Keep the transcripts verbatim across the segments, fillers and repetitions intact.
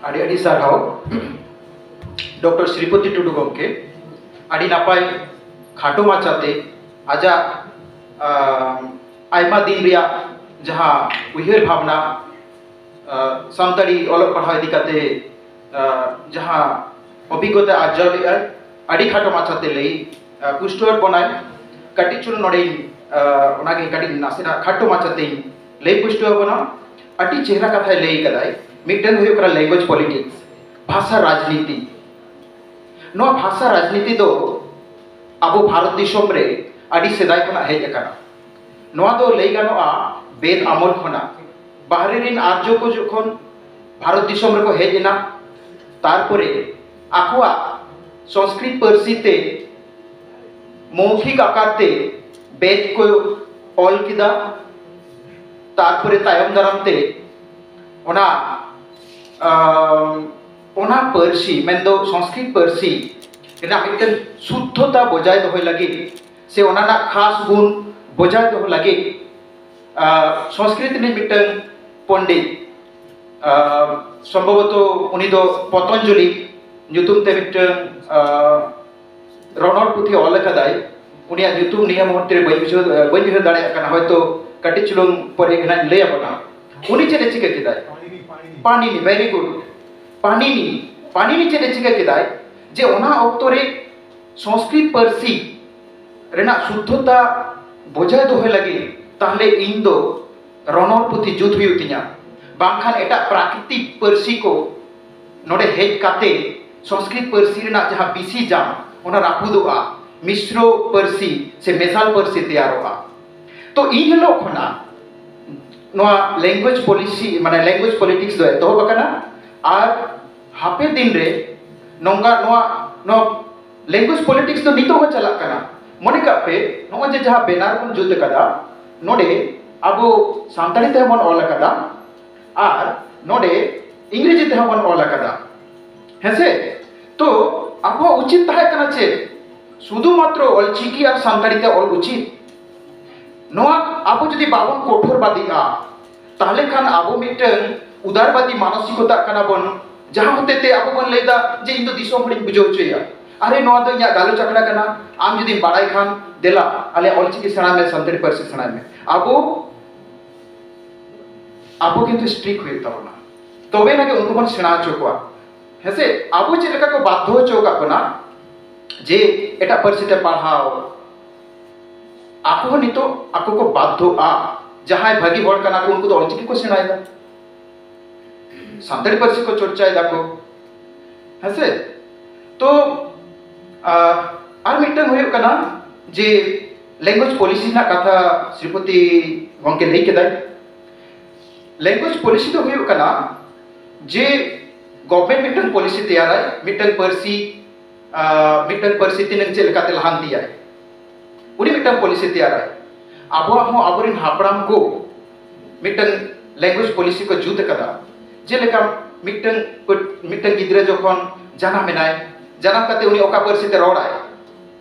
ᱟᱹᱰᱤ ᱟᱹᱰᱤ ᱥᱟᱨᱦᱟᱣ ᱰᱚᱠᱴᱚᱨ ᱥᱨᱤᱯᱚᱛᱤ ᱴᱩᱰᱩ ᱜᱚᱢᱠᱮ, ᱟᱹᱰᱤ ᱱᱟᱯᱟᱭ ᱠᱷᱟᱴᱚ ᱢᱟᱪᱷᱟᱛᱮ ᱟᱡᱟᱜ ᱟᱢ, ᱟᱭᱢᱟ ᱫᱤᱱ ᱨᱮᱭᱟᱜ ᱡᱟᱦᱟᱸ ᱩᱭᱦᱟᱹᱨ ᱵᱷᱟᱵᱽᱱᱟ, ᱟᱢ, ᱥᱟᱱᱛᱟᱲᱤ ᱚᱞᱚᱜ ᱯᱟᱲᱦᱟᱣ ᱤᱫᱤ ᱠᱟᱛᱮ ᱟᱢ, ᱡᱟᱦᱟᱸ ᱚᱵᱷᱤᱜᱽᱜᱚᱛᱟ ᱟᱨᱡᱟᱣ ᱞᱮᱫᱟᱭ, ᱟᱹᱰᱤ ᱠᱷᱟᱴᱚ ᱢᱟᱪᱷᱟᱛᱮ ᱞᱟᱹᱭ ᱟᱢ, ᱯᱩᱥᱴᱟᱹᱣ ᱟᱵᱚᱱᱟᱭ᱾ ᱠᱟᱹᱴᱤᱡ ᱪᱩᱞᱩᱝ ᱱᱚᱰᱮᱧ ᱟᱢ, ᱚᱱᱟᱜᱮ ᱠᱟᱹᱴᱤᱡ ᱱᱟᱥᱮᱱᱟᱜ ᱠᱷᱟᱴᱚ ᱢᱟᱪᱷᱟᱛᱮᱧ ᱞᱟᱹᱭ ᱯᱩᱥᱴᱟᱹᱣ ᱟᱵᱚᱱᱟ᱾ ᱟᱹᱰᱤ ᱪᱮᱦᱨᱟ ᱠᱟᱛᱷᱟᱭ ᱞᱟᱹᱭ ᱠᱟᱫᱟᱭ᱾ ᱢᱤᱫᱴᱟᱝ ᱦᱩᱭᱩᱜ ᱠᱟᱱᱟ ᱞᱮᱝᱜᱩᱭᱮᱡᱽ ᱯᱚᱞᱤᱴᱤᱠᱥ, ᱵᱷᱟᱥᱟ ᱨᱟᱡᱽᱱᱤᱛᱤ᱾ ᱱᱚᱣᱟ ᱵᱷᱟᱥᱟ ᱨᱟᱡᱽᱱᱤᱛᱤ ᱫᱚ ᱟᱵᱚ ᱵᱷᱟᱨᱚᱛ ᱫᱤᱥᱚᱢ ᱨᱮ ᱟᱹᱰᱤ ᱥᱮᱫᱟᱭ ᱠᱷᱚᱱᱟᱜ ᱦᱮᱡ ᱟᱠᱟᱱᱟ᱾ ᱱᱚᱣᱟ ᱫᱚ ᱞᱟᱹᱭ ᱜᱟᱱᱚᱜᱼᱟ, ᱵᱮᱫ ᱟᱢᱚᱞ ᱠᱷᱚᱱᱟᱜ ᱵᱟᱦᱨᱮ ᱨᱮᱱ ᱟᱨᱡᱚ ᱠᱚ ᱡᱚᱠᱷᱚᱱ ᱵᱷᱟᱨᱚᱛ ᱫᱤᱥᱚᱢ ᱨᱮᱠᱚ ᱦᱮᱡ ᱮᱱᱟ, ᱛᱟᱨᱯᱚᱨᱮ ᱟᱠᱚᱣᱟᱜ ᱥᱚᱝᱥᱠᱨᱤᱛ ᱯᱟᱹᱨᱥᱤ ᱛᱮ ᱢᱳᱣᱠᱷᱤᱠ ᱟᱠᱟᱨ ᱛᱮ ᱵᱮᱫ ᱠᱚ ᱚᱞ ᱠᱮᱫᱟ᱾ ᱛᱟᱨᱯᱚᱨᱮ ᱛᱟᱭᱚᱢ ᱫᱟᱨᱟᱢ ᱛᱮ ᱚᱱᱟ ᱟᱢ, ᱚᱱᱟ ᱯᱟᱹᱨᱥᱤ, ᱢᱮᱱᱫᱚ ᱥᱚᱝᱥᱠᱨᱤᱛ ᱯᱟᱹᱨᱥᱤ ᱨᱮᱱᱟᱜ ᱢᱤᱫᱴᱮᱱ ᱥᱩᱫᱽᱫᱷᱚᱛᱟ ᱵᱚᱡᱟᱭ ᱫᱚᱦᱚᱭ ᱞᱟᱹᱜᱤᱫ ᱥᱮ ᱚᱱᱟ ᱨᱮᱱᱟᱜ ᱠᱷᱟᱥ ᱜᱩᱱ ᱵᱚᱡᱟᱭ ᱫᱚᱦᱚ ᱞᱟᱹᱜᱤᱫ ᱟᱢ, ᱥᱚᱝᱥᱠᱨᱤᱛ ᱨᱤᱱᱤᱡ ᱢᱤᱫᱴᱟᱝ ᱯᱚᱱᱰᱤᱛ, ᱟᱢ, ᱥᱚᱢᱵᱷᱚᱵᱚᱛᱚ ᱩᱱᱤ ᱫᱚ ᱯᱚᱛᱚᱧᱡᱚᱞᱤ ᱧᱩᱛᱩᱢ ᱛᱮ ᱢᱤᱫᱴᱟᱝ ᱟᱢ, ᱨᱚᱱᱚᱲ ᱯᱩᱛᱷᱤ ᱚᱞ ᱟᱠᱟᱫᱟᱭ᱾ ᱩᱱᱤᱭᱟᱜ ᱧᱩᱛᱩᱢ ᱱᱤᱭᱟᱹ ᱢᱩᱦᱩᱨᱛᱮ ᱨᱮ ᱵᱟᱹᱧ ᱵᱩᱡᱷᱟᱹᱣ, ᱵᱟᱹᱧ ᱩᱭᱦᱟᱹᱨ ᱫᱟᱲᱮᱭᱟᱜ ᱠᱟᱱᱟ, ᱦᱚᱭᱛᱚ ᱠᱟᱹᱴᱤᱡ ᱪᱩᱞᱩᱝ ᱯᱚᱨᱮ ᱜᱮ ᱱᱟᱜ ᱤᱧ ᱞᱟᱹᱭ ᱟᱵᱚᱱᱟ᱾ ᱩᱱᱤ ᱪᱮᱫ ᱮ ᱪᱤᱠᱟᱹ ᱠᱮᱫᱟᱭ? ᱯᱟᱱᱤᱱᱤ, very good᱾ ᱯᱟᱱᱤᱱᱤ, ᱯᱟᱱᱤᱱᱤ ᱪᱮᱫ ᱮ ᱪᱤᱠᱟᱹ ᱠᱮᱫᱟᱭ? ᱡᱮ ᱚᱱᱟ ᱚᱠᱛᱚ ᱨᱮ ᱥᱚᱝᱥᱠᱨᱤᱛ ᱯᱟᱹᱨᱥᱤ ᱨᱮᱱᱟᱜ ᱥᱩᱫᱽᱫᱷᱚᱛᱟ ᱵᱚᱡᱟᱭ ᱫᱚᱦᱚᱭ ᱞᱟᱹᱜᱤᱫ ᱛᱟᱦᱞᱮ ᱤᱧ ᱫᱚ ᱨᱚᱱᱚᱲ ᱯᱩᱛᱷᱤ ᱡᱩᱛ ᱦᱩᱭᱩᱜ ᱛᱤᱧᱟ, ᱵᱟᱝᱠᱷᱟᱱ ᱮᱴᱟᱜ ᱯᱨᱟᱠᱨᱤᱛᱤᱠ ᱯᱟᱹᱨᱥᱤ ᱠᱚ ᱱᱚᱰᱮ ᱦᱮᱡ ᱠᱟᱛᱮ ᱥᱚᱝᱥᱠᱨᱤᱛ ᱯᱟᱹᱨᱥᱤ ᱨᱮᱱᱟᱜ ᱡᱟᱦᱟᱸ ᱵᱤᱥᱤ ᱡᱟᱝ, ᱚᱱᱟ ᱨᱟᱹᱯᱩᱫᱚᱜᱼᱟ, ᱢᱤᱥᱨᱚ ᱯᱟᱹᱨᱥᱤ ᱥᱮ ᱢᱮᱥᱟᱞ ᱯᱟᱹᱨᱥᱤ ᱛᱮᱭᱟᱨᱚᱜᱼᱟ᱾ ᱛᱚ ᱤᱱ ᱦᱤᱞᱳᱜ ᱠᱷᱚᱱᱟᱜ ᱱᱚᱣᱟ ᱞᱮᱝᱜᱩᱭᱮᱡᱽ ᱯᱚᱞᱤᱥᱤ, ᱢᱟᱱᱮ ᱞᱮᱝᱜᱩᱭᱮᱡᱽ ᱯᱚᱞᱤᱴᱤᱠᱥ ᱫᱚ ᱮᱛᱚᱦᱚᱵ ᱟᱠᱟᱱᱟ᱾ ᱟᱨ ᱦᱟᱯᱮ ᱫᱤᱱ ᱨᱮ ᱱᱚᱝᱠᱟ ᱱᱚᱣᱟ, ᱱᱚᱣᱟ ᱞᱮᱝᱜᱩᱭᱮᱡᱽ ᱯᱚᱞᱤᱴᱤᱠᱥ ᱫᱚ ᱱᱤᱛᱚᱜ ᱦᱚᱸ ᱪᱟᱞᱟᱜ ᱠᱟᱱᱟ᱾ ᱢᱚᱱᱮ ᱠᱟᱜ ᱯᱮ, ᱱᱚᱜᱼᱚᱭ ᱡᱮ ᱡᱟᱦᱟᱸ ᱵᱮᱱᱟᱨ ᱵᱚᱱ ᱡᱩᱛ ᱟᱠᱟᱫᱟ, ᱱᱚᱰᱮ ᱟᱵᱚ ᱥᱟᱱᱛᱟᱲᱤ ᱛᱮᱦᱚᱸ ᱵᱚᱱ ᱚᱞ ᱟᱠᱟᱫᱟ ᱟᱨ ᱱᱚᱰᱮ ᱤᱝᱨᱮᱡᱤ ᱛᱮᱦᱚᱸ ᱵᱚᱱ ᱚᱞ ᱟᱠᱟᱫᱟ, ᱦᱮᱸᱥᱮ? ᱛᱚ ᱟᱵᱚᱣᱟᱜ ᱩᱪᱤᱛ ᱛᱟᱦᱮᱸ ᱠᱟᱱᱟ ᱪᱮᱫ? ᱥᱩᱫᱷᱩ ᱢᱟᱛᱨᱚ ᱚᱞᱪᱤᱠᱤ ᱟᱨ ᱥᱟᱱᱛᱟᱲᱤ ᱛᱮ ᱚᱞ ᱩᱪᱤᱛ᱾ ᱱᱚᱣᱟ ᱟᱵᱚ ᱡᱩᱫᱤ ᱵᱟᱵᱚᱱ ᱠᱚᱴᱷᱳᱨᱵᱟᱫᱤᱜᱼᱟ, ᱛᱟᱦᱞᱮ ᱠᱷᱟᱱ ᱟᱵᱚ ᱢᱤᱫᱴᱟᱝ ᱩᱫᱟᱨᱵᱟᱫᱤ ᱢᱟᱱᱚᱥᱤᱠᱚᱛᱟᱜ ᱠᱟᱱᱟ ᱵᱚᱱ, ᱡᱟᱦᱟᱸ ᱦᱚᱛᱮ ᱛᱮ ᱟᱵᱚ ᱵᱚᱱ ᱞᱟᱹᱭ ᱮᱫᱟ ᱡᱮ ᱤᱧ ᱫᱚ ᱫᱤᱥᱚᱢ ᱦᱚᱲᱤᱧ ᱵᱩᱡᱷᱟᱹᱣ ᱦᱚᱪᱚᱭᱟ, ᱟᱨᱮ ᱱᱚᱣᱟ ᱫᱚ ᱤᱧᱟᱹᱜ ᱜᱟᱞᱚᱪ ᱟᱠᱷᱲᱟ ᱠᱟᱱᱟ, ᱟᱢ ᱡᱩᱫᱤᱢ ᱵᱟᱲᱟᱭ ᱠᱷᱟᱱ ᱫᱮᱞᱟ ᱟᱞᱮᱭᱟᱜ ᱚᱞᱪᱤᱠᱤ ᱥᱮᱬᱟᱭ ᱢᱮ, ᱥᱟᱱᱛᱟᱲᱤ ᱯᱟᱹᱨᱥᱤ ᱥᱮᱬᱟᱭ ᱢᱮ᱾ ᱟᱵᱚ ᱟᱵᱚ ᱠᱤᱱᱛᱩ ᱥᱴᱨᱤᱠ ᱦᱩᱭᱩᱜ ᱛᱟᱵᱚᱱᱟ, ᱛᱚᱵᱮ ᱮᱱᱟᱜ ᱜᱮ ᱩᱱᱠᱩ ᱵᱚᱱ ᱥᱮᱬᱟ ᱦᱚᱪᱚ ᱠᱚᱣᱟ᱾ ᱦᱮᱸᱥᱮ? ᱟᱵᱚ ᱪᱮᱫ ᱞᱮᱠᱟ ᱠᱚ ᱵᱟᱫᱽᱫᱷᱚ ᱦᱚᱪᱚ ᱟᱠᱟᱫ ᱵᱚᱱᱟ ᱡᱮ ᱮᱴᱟᱜ ᱯᱟᱹᱨᱥᱤ ᱛᱮ ᱯᱟᱲᱦᱟᱣ, ᱟᱠᱚ ᱦᱚᱸ ᱱᱤᱛᱚᱜ ᱟᱠᱚ ᱠᱚ ᱵᱟᱫᱽᱫᱷᱚᱜᱼᱟ᱾ ᱡᱟᱦᱟᱸᱭ ᱵᱷᱟᱹᱜᱤ ᱦᱚᱲ ᱠᱟᱱᱟ ᱠᱚ, ᱩᱱᱠᱩ ᱫᱚ ᱚᱞᱪᱤᱠᱤ ᱠᱚ ᱥᱮᱬᱟᱭᱮᱫᱟ, ᱥᱟᱱᱛᱟᱲᱤ ᱯᱟᱹᱨᱥᱤ ᱠᱚ ᱪᱚᱨᱪᱟᱭ ᱫᱟᱠᱚ᱾ ᱦᱮᱸᱥᱮ? ᱛᱚ ᱟᱨ ᱢᱤᱫᱴᱟᱝ ᱦᱩᱭᱩᱜ ᱠᱟᱱᱟ ᱡᱮ ᱞᱮᱝᱜᱩᱭᱮᱡᱽ ᱯᱚᱞᱤᱥᱤ ᱨᱮᱱᱟᱜ ᱠᱟᱛᱷᱟ ᱥᱨᱤᱯᱚᱛᱤ ᱜᱚᱢᱠᱮ ᱞᱟᱹᱭ ᱠᱮᱫᱟᱭ᱾ ᱞᱮᱝᱜᱩᱭᱮᱡᱽ ᱯᱚᱞᱤᱥᱤ ᱫᱚ ᱦᱩᱭᱩᱜ ᱠᱟᱱᱟ ᱡᱮ ᱜᱚᱵᱷᱢᱮᱱᱴ ᱢᱤᱫᱴᱟᱝ ᱯᱚᱞᱤᱥᱤ ᱛᱮᱭᱟᱨᱟᱭ, ᱢᱤᱫᱴᱟᱝ ᱯᱟᱹᱨᱥᱤ ᱟᱨ ᱢᱤᱫᱴᱟᱝ ᱯᱟᱹᱨᱥᱤ ᱛᱤᱱᱟᱹᱝ ᱪᱮᱫ ᱞᱮᱠᱟᱛᱮ ᱞᱟᱦᱟᱱᱛᱤᱭᱟᱭ, ᱩᱱᱤ ᱢᱤᱫᱴᱟᱝ ᱯᱚᱞᱤᱥᱤ ᱛᱮᱭᱟᱨᱟᱭ᱾ ᱟᱵᱚᱣᱟᱜ ᱦᱚᱸ ᱟᱵᱚᱨᱮᱱ ᱦᱟᱯᱲᱟᱢ ᱠᱚ ᱢᱤᱫᱴᱟᱝ ᱞᱮᱝᱜᱩᱭᱮᱡᱽ ᱯᱚᱞᱤᱥᱤ ᱠᱚ ᱡᱩᱛ ᱟᱠᱟᱫᱟ᱾ ᱡᱮᱞᱮᱠᱟ ᱢᱤᱫᱴᱟᱝ ᱯᱟᱹᱴ- ᱢᱤᱫᱴᱟᱝ ᱜᱤᱫᱽᱨᱟᱹ ᱡᱚᱠᱷᱚᱱ ᱡᱟᱱᱟᱢ ᱮᱱᱟᱭ, ᱡᱟᱱᱟᱢ ᱠᱟᱛᱮ ᱩᱱᱤ ᱚᱠᱟ ᱯᱟᱹᱨᱥᱤ ᱛᱮ ᱨᱚᱲᱟᱭ,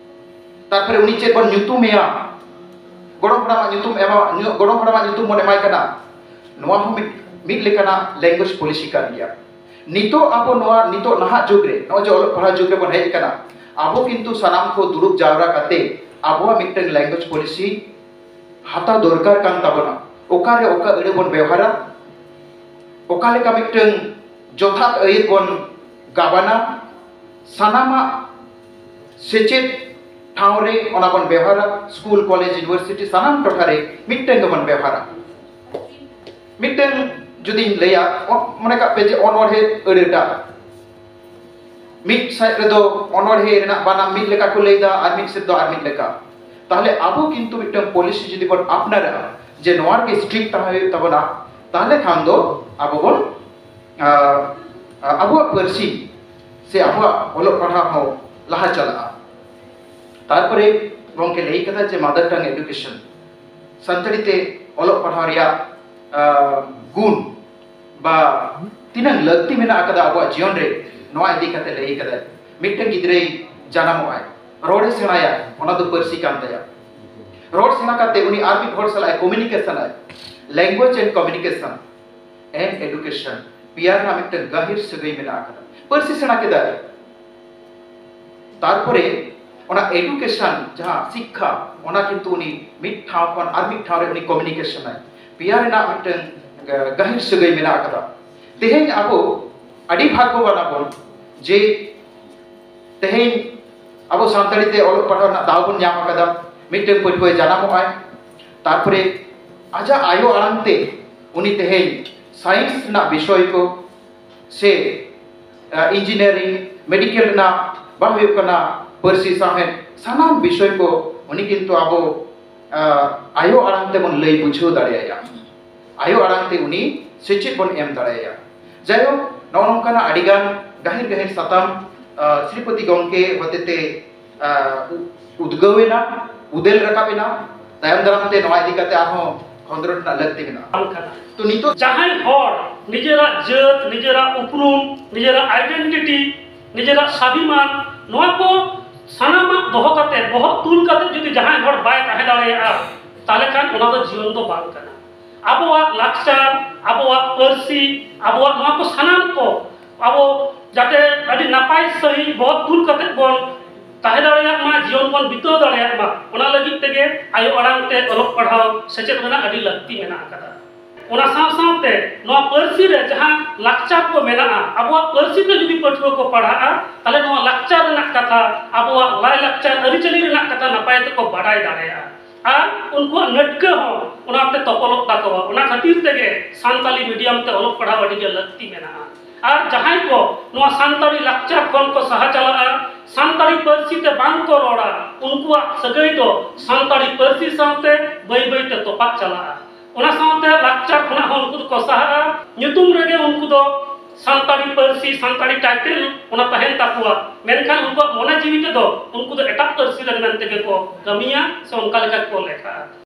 ᱛᱟᱨᱯᱚᱨᱮ ᱩᱱᱤ ᱪᱮᱫ ᱵᱚᱱ ᱧᱩᱛᱩᱢᱮᱭᱟ, ᱜᱚᱲᱚᱢ ᱦᱟᱲᱟᱢᱟᱜ ᱧᱩᱛᱩᱢ ᱮᱢᱟ, ᱜᱚᱲᱚᱢ ᱦᱟᱲᱟᱢᱟᱜ ᱧᱩᱛᱩᱢ ᱵᱚᱱ ᱮᱢᱟᱭ ᱠᱟᱱᱟ, ᱱᱚᱣᱟ ᱦᱚᱸ ᱢᱤᱫ ᱢᱤᱫ ᱞᱮᱠᱟᱱᱟᱜ ᱞᱮᱝᱜᱩᱭᱮᱡᱽ ᱯᱚᱞᱤᱥᱤ ᱠᱟᱱ ᱜᱮᱭᱟ᱾ ᱱᱤᱛᱚᱜ ᱟᱵᱚ ᱱᱚᱣᱟ ᱱᱤᱛᱚᱜ ᱱᱟᱦᱟᱜ ᱡᱩᱜᱽ ᱨᱮ, ᱱᱚᱜᱼᱚᱭ ᱡᱮ ᱚᱞᱚᱜ ᱯᱟᱲᱦᱟᱣ ᱡᱩᱜᱽ ᱨᱮᱵᱚᱱ ᱦᱮᱡ ᱟᱠᱟᱱᱟ, ᱟᱵᱚ ᱠᱤᱱᱛᱩ ᱥᱟᱱᱟᱢ ᱠᱚ ᱫᱩᱲᱩᱵ ᱡᱟᱣᱨᱟ ᱠᱟᱛᱮ ᱟᱵᱚᱣᱟᱜ ᱢᱤᱫᱴᱟᱝ ᱞᱮᱝᱜᱩᱭᱮᱡᱽ ᱯᱚᱞᱤᱥᱤ ᱦᱟᱛᱟᱣ ᱫᱚᱨᱠᱟᱨ ᱠᱟᱱ ᱛᱟᱵᱚᱱᱟ᱾ ᱚᱠᱟᱨᱮ ᱚᱠᱟ ᱟᱹᱲᱟᱹ ᱵᱚᱱ ᱵᱮᱣᱦᱟᱨᱟ, ᱚᱠᱟ ᱞᱮᱠᱟ ᱢᱤᱫᱴᱟᱝ ᱡᱚᱛᱷᱟᱛ ᱟᱹᱭᱟᱹᱛ ᱵᱚᱱ ᱜᱟᱵᱟᱱᱟ, ᱥᱟᱱᱟᱢᱟᱜ ᱥᱮᱪᱮᱫ ᱴᱷᱟᱶ ᱨᱮ ᱚᱱᱟ ᱵᱚᱱ ᱵᱮᱣᱦᱟᱨᱟ, ᱥᱠᱩᱞ, ᱠᱚᱞᱮᱡᱽ, ᱤᱭᱩᱱᱤᱵᱷᱟᱨᱥᱤᱴᱤ, ᱥᱟᱱᱟᱢ ᱴᱚᱴᱷᱟ ᱨᱮ ᱢᱤᱫᱴᱟᱝ ᱜᱮᱵᱚᱱ ᱵᱮᱣᱦᱟᱨᱟ᱾ ᱢᱤᱫᱴᱟᱝ ᱡᱩᱫᱤᱧ ᱞᱟᱹᱭᱟ, ᱚ-, ᱢᱚᱱᱮ ᱠᱟᱜ ᱯᱮ ᱡᱮ ᱚᱱᱚᱬᱦᱮ ᱟᱹᱲᱟᱹᱴᱟᱜ, ᱢᱤᱫ ᱥᱮᱫ ᱨᱮᱫᱚ ᱚᱱᱚᱬᱦᱮ ᱨᱮᱱᱟᱜ ᱵᱟᱱᱟᱢ ᱢᱤᱫ ᱞᱮᱠᱟ ᱠᱚ ᱞᱟᱹᱭᱫᱟ ᱟᱨ ᱢᱤᱫ ᱥᱮᱫ ᱫᱚ ᱟᱨ ᱢᱤᱫ ᱞᱮᱠᱟ᱾ ᱛᱟᱦᱞᱮ ᱟᱵᱚ ᱠᱤᱱᱛᱩ ᱢᱤᱫᱴᱟᱝ ᱯᱚᱞᱤᱥᱤ ᱡᱩᱫᱤ ᱵᱚᱱ ᱟᱯᱱᱟᱨᱟ ᱡᱮ ᱱᱚᱣᱟ ᱨᱮᱜᱮ ᱥᱴᱨᱤᱠᱴ ᱛᱟᱦᱮᱸ ᱦᱩᱭᱩᱜ ᱛᱟᱵᱚᱱᱟ, ᱛᱟᱦᱞᱮ ᱠᱷᱟᱱ ᱫᱚ ᱟᱵᱚ ᱵᱚᱱ, ᱟᱸ, ᱟᱵᱚᱣᱟᱜ ᱯᱟᱹᱨᱥᱤ ᱥᱮ ᱟᱵᱚᱣᱟᱜ ᱚᱞᱚᱜ ᱯᱟᱲᱦᱟᱣ ᱦᱚᱸ ᱞᱟᱦᱟ ᱪᱟᱞᱟᱜᱼᱟ᱾ ᱛᱟᱨᱯᱚᱨᱮ ᱜᱚᱢᱠᱮ ᱞᱟᱹᱭ ᱠᱟᱫᱟ ᱡᱮ ᱢᱟᱫᱟᱨ ᱴᱟᱝ ᱮᱰᱩᱠᱮᱥᱚᱱ, ᱥᱟᱱᱛᱟᱲᱤ ᱛᱮ ᱚᱞᱚᱜ ᱯᱟᱲᱦᱟᱣ ᱨᱮᱭᱟᱜ, ᱟᱸ, ᱜᱩᱱ ᱵᱟ ᱛᱤᱱᱟᱹᱜ ᱞᱟᱹᱠᱛᱤ ᱢᱮᱱᱟᱜ ᱟᱠᱟᱫᱟ ᱟᱵᱚᱣᱟᱜ ᱡᱤᱭᱚᱱ ᱨᱮ, ᱱᱚᱣᱟ ᱤᱫᱤ ᱠᱟᱛᱮ ᱞᱟᱹᱭ ᱠᱟᱫᱟᱭ᱾ ᱢᱤᱫᱴᱟᱝ ᱜᱤᱫᱽᱨᱟᱹᱭ ᱡᱟᱱᱟᱢᱚᱜᱼᱟᱭ, ᱨᱚᱲᱮ ᱥᱮᱬᱟᱭᱟ, ᱚᱱᱟ ᱫᱚ ᱯᱟᱹᱨᱥᱤ ᱠᱟᱱ ᱛᱟᱭᱟ᱾ ᱨᱚᱲ ᱥᱮᱬᱟ ᱠᱟᱛᱮ ᱩᱱᱤ ᱟᱨ ᱢᱤᱫ ᱦᱚᱲ ᱥᱟᱞᱟᱜ ᱮ ᱠᱚᱢᱤᱭᱩᱱᱤᱠᱮᱥᱚᱱᱟᱭ, language and communication and education. ᱯᱮᱭᱟ ᱨᱮᱱᱟᱜ ᱢᱤᱫᱴᱟᱝ ᱜᱟᱹᱦᱤᱨ ᱥᱟᱹᱜᱟᱹᱭ ᱢᱮᱱᱟᱜ ᱟᱠᱟᱫᱟ᱾ ᱯᱟᱹᱨᱥᱤ ᱥᱮᱬᱟ ᱠᱮᱫᱟᱭ, ᱛᱟᱨᱯᱚᱨᱮ ᱚᱱᱟ education, ᱡᱟᱦᱟᱸ ᱥᱤᱠᱠᱷᱟ, ᱚᱱᱟ ᱠᱤᱱᱛᱩ ᱩᱱᱤ ᱢᱤᱫ ᱴᱷᱟᱶ ᱠᱷᱚᱱ ᱟᱨ ᱢᱤᱫ ᱴᱷᱟᱶ ᱨᱮ ᱩᱱᱤ communication ᱟᱭ᱾ ᱯᱮᱭᱟ ᱨᱮᱱᱟᱜ ᱢᱤᱫᱴᱟᱝ ᱜᱟᱹᱦᱤᱨ ᱥᱟᱹᱜᱟᱹᱭ ᱢᱮᱱᱟᱜ ᱟᱠᱟᱫᱟ᱾ ᱛᱮᱦᱮᱧ ᱟᱵᱚ ᱟᱹᱰᱤ ᱵᱷᱟᱜᱽᱜᱚᱵᱟᱱ ᱟᱵᱚᱱ ᱡᱮ ᱛᱮᱦᱮᱧ ᱟᱵᱚ ᱥᱟᱱᱛᱟᱲᱤ ᱛᱮ ᱚᱞᱚᱜ ᱯᱟᱲᱦᱟᱣ ᱨᱮᱱᱟᱜ ᱫᱟᱣ ᱵᱚᱱ ᱧᱟᱢ ᱟᱠᱟᱫᱟ᱾ ᱢᱤᱫᱴᱟᱝ ᱯᱟᱹᱴᱷᱩᱣᱟᱹᱭ ᱡᱟᱱᱟᱢᱚᱜ ᱟᱭ, ᱛᱟᱨᱯᱚᱨᱮ ᱟᱡᱟᱜ ᱟᱭᱳ ᱟᱲᱟᱝ ᱛᱮ ᱩᱱᱤ ᱛᱮᱦᱮᱧ science ᱨᱮᱱᱟᱜ ᱵᱤᱥᱚᱭ ᱠᱚ ᱥᱮ engineering, medical ᱨᱮᱱᱟᱜ ᱵᱟ ᱦᱩᱭᱩᱜ ᱠᱟᱱᱟ ᱯᱟᱹᱨᱥᱤ ᱥᱟᱶᱦᱮᱫ, ᱥᱟᱱᱟᱢ ᱵᱤᱥᱚᱭ ᱠᱚ ᱩᱱᱤ ᱠᱤᱱᱛᱩ ᱟᱵᱚ ᱟᱭᱳ ᱟᱲᱟᱝ ᱛᱮᱵᱚᱱ ᱞᱟᱹᱭ ᱵᱩᱡᱷᱟᱹᱣ ᱫᱟᱲᱮᱭᱟᱭᱟ, ᱟᱭᱳ ᱟᱲᱟᱝ ᱛᱮ ᱩᱱᱤ ᱥᱮᱪᱮᱫ ᱵᱚᱱ ᱮᱢ ᱫᱟᱲᱮᱭᱟᱭᱟ᱾ ᱡᱟᱭᱦᱳᱠ, ᱱᱚᱜᱼᱚ ᱱᱚᱝᱠᱟᱱᱟᱜ ᱟᱹᱰᱤᱜᱟᱱ ᱜᱟᱹᱦᱤᱨ ᱜᱟᱹᱦᱤᱨ ᱥᱟᱛᱟᱢ ᱥᱨᱤᱯᱚᱛᱤ ᱜᱚᱢᱠᱮ ᱦᱚᱛᱮᱛᱮ ᱩᱫᱽᱜᱟᱹᱣ ᱮᱱᱟ, ᱩᱫᱮᱞ ᱨᱟᱠᱟᱵ ᱮᱱᱟ᱾ ᱛᱟᱭᱚᱢ ᱫᱟᱨᱟᱢ ᱛᱮ ᱱᱚᱣᱟ ᱤᱫᱤ ᱠᱟᱛᱮ ᱟᱨᱦᱚᱸ ᱠᱷᱚᱸᱫᱽᱨᱚᱸᱫᱽ ᱨᱮᱱᱟᱜ ᱞᱟᱹᱠᱛᱤ ᱢᱮᱱᱟᱜᱼᱟ᱾ ᱵᱟᱝ ᱠᱟᱱᱟ᱾ ᱛᱚ ᱱᱤᱛᱚᱜ ᱡᱟᱦᱟᱸᱭ ᱦᱚᱲ ᱱᱤᱡᱮᱨᱟᱜ ᱡᱟᱹᱛ, ᱱᱤᱡᱮᱨᱟᱜ ᱩᱯᱨᱩᱢ, ᱱᱤᱡᱮᱨᱟᱜ identity, ᱱᱤᱡᱮᱨᱟᱜ ᱥᱟᱵᱷᱤᱢᱟᱱ, ᱱᱚᱣᱟ ᱠᱚ ᱥᱟᱱᱟᱢᱟᱜ ᱫᱚᱦᱚ ᱠᱟᱛᱮ, ᱵᱚᱦᱚᱜ ᱛᱩᱞ ᱠᱟᱛᱮ ᱡᱩᱫᱤ ᱡᱟᱦᱟᱸᱭ ᱦᱚᱲ ᱵᱟᱭ ᱛᱟᱦᱮᱸ ᱫᱟᱲᱮᱭᱟᱜᱼᱟ, ᱛᱟᱦᱚᱞᱮ ᱠᱷᱟᱱ ᱚᱱᱟ ᱫᱚ ᱡᱤᱭᱚᱱ ᱫᱚ ᱵᱟᱝ ᱠᱟᱱᱟ᱾ ᱟᱵᱚᱣᱟᱜ ᱞᱟᱠᱪᱟᱨ, ᱟᱵᱚᱣᱟᱜ ᱯᱟᱹᱨᱥᱤ, ᱟᱵᱚᱣᱟᱜ ᱱᱚᱣᱟ ᱠᱚ ᱥᱟᱱᱟᱢ ᱠᱚ ᱟᱵᱚ ᱡᱟᱛᱮ ᱟᱹᱰᱤ ᱱᱟᱯᱟᱭ ᱥᱟᱺᱦᱤᱡ ᱵᱚᱦᱚᱜ ᱛᱩᱞ ᱠᱟᱛᱮ ᱵᱚᱱ ᱛᱟᱦᱮᱸ ᱫᱟᱲᱮᱭᱟᱜ ᱢᱟ, ᱡᱤᱭᱚᱱ ᱵᱚᱱ ᱵᱤᱛᱟᱹᱣ ᱫᱟᱲᱮᱭᱟᱜ ᱢᱟ, ᱚᱱᱟ ᱞᱟᱹᱜᱤᱫ ᱛᱮᱜᱮ ᱟᱭᱳ ᱟᱲᱟᱝ ᱛᱮ ᱚᱞᱚᱜ ᱯᱟᱲᱦᱟᱣ ᱥᱮᱪᱮᱫ ᱨᱮᱱᱟᱜ ᱟᱹᱰᱤ ᱞᱟᱹᱠᱛᱤ ᱢᱮᱱᱟᱜ ᱟᱠᱟᱫᱟ᱾ ᱚᱱᱟ ᱥᱟᱶ ᱥᱟᱶᱛᱮ ᱱᱚᱣᱟ ᱯᱟᱹᱨᱥᱤ ᱨᱮ ᱡᱟᱦᱟᱸ ᱞᱟᱠᱪᱟᱨ ᱠᱚ ᱢᱮᱱᱟᱜᱼᱟ, ᱟᱵᱚᱣᱟᱜ ᱯᱟᱹᱨᱥᱤ ᱛᱮ ᱡᱩᱫᱤ ᱯᱟᱹᱴᱷᱩᱣᱟᱹ ᱠᱚ ᱯᱟᱲᱦᱟᱜᱼᱟ, ᱛᱟᱦᱚᱞᱮ ᱱᱚᱣᱟ ᱞᱟᱠᱪᱟᱨ ᱨᱮᱱᱟᱜ ᱠᱟᱛᱷᱟ, ᱟᱵᱚᱣᱟᱜ ᱞᱟᱭᱼᱞᱟᱠᱪᱟᱨ ᱟᱹᱨᱤᱪᱟᱹᱞᱤ ᱨᱮᱱᱟᱜ ᱠᱟᱛᱷᱟ ᱱᱟᱯᱟᱭ ᱛᱮᱠᱚ ᱵᱟᱰᱟᱭ ᱫᱟᱲᱮᱭᱟᱜᱼᱟ᱾ ᱟᱨ ᱩᱱᱠᱩᱣᱟᱜ ᱱᱟᱹᱴᱠᱟᱹ ᱦᱚᱸ ᱚᱱᱟᱛᱮ ᱛᱚᱯᱚᱞᱚᱜ ᱛᱟᱠᱚᱣᱟ᱾ ᱚᱱᱟ ᱠᱷᱟᱹᱛᱤᱨ ᱛᱮᱜᱮ ᱥᱟᱱᱛᱟᱞᱤ medium ᱛᱮ ᱚᱞᱚᱜ ᱯᱟᱲᱦᱟᱣ ᱟᱹᱰᱤ ᱜᱮ ᱞᱟᱹᱠᱛᱤ ᱢᱮᱱᱟᱜᱼᱟ᱾ ᱟᱨ ᱡᱟᱦᱟᱸᱭ ᱠᱚ ᱱᱚᱣᱟ ᱥᱟᱱᱛᱟᱲᱤ ᱞᱟᱠᱪᱟᱨ ᱠᱷᱚᱱ ᱠᱚ ᱥᱟᱦᱟ ᱪᱟᱞᱟᱜᱼᱟ, ᱥᱟᱱᱛᱟᱲᱤ ᱯᱟᱹᱨᱥᱤ ᱛᱮ ᱵᱟᱝ ᱠᱚ ᱨᱚᱲᱟ, ᱩᱱᱠᱩᱣᱟᱜ ᱥᱟᱹᱜᱟᱹᱭ ᱫᱚ ᱥᱟᱱᱛᱟᱲᱤ ᱯᱟᱹᱨᱥᱤ ᱥᱟᱶᱛᱮ ᱵᱟᱹᱭ ᱵᱟᱹᱭ ᱛᱮ ᱛᱚᱯᱟᱜ ᱪᱟᱞᱟᱜᱼᱟ᱾ ᱚᱱᱟ ᱥᱟᱶᱛᱮ ᱞᱟᱠᱪᱟᱨ ᱠᱷᱚᱱᱟᱜ ᱦᱚᱸ ᱩᱱᱠᱩ ᱫᱚᱠᱚ ᱥᱟᱦᱟᱜᱼᱟ᱾ ᱧᱩᱛᱩᱢ ᱨᱮᱜᱮ ᱩᱱᱠᱩ ᱫᱚ ᱥᱟᱱᱛᱟᱲᱤ ᱯᱟᱹᱨᱥᱤ, ᱥᱟᱱᱛᱟᱲᱤ title ᱚᱱᱟ ᱛᱟᱦᱮᱱ ᱛᱟᱠᱚᱣᱟ, ᱢᱮᱱᱠᱷᱟᱱ ᱩᱱᱠᱩᱣᱟᱜ ᱢᱚᱱᱮ ᱡᱤᱣᱤ ᱛᱮᱫᱚ ᱩᱱᱠᱩ ᱫᱚ ᱮᱴᱟᱜ ᱯᱟᱹᱨᱥᱤ ᱨᱮᱱ ᱢᱮᱱᱛᱮ ᱜᱮᱠᱚ ᱠᱟᱹᱢᱤᱭᱟ ᱥᱮ ᱚᱱᱠᱟ ᱞᱮᱠᱟ ᱜᱮᱠᱚ ᱞᱮᱠᱷᱟᱜᱼᱟ᱾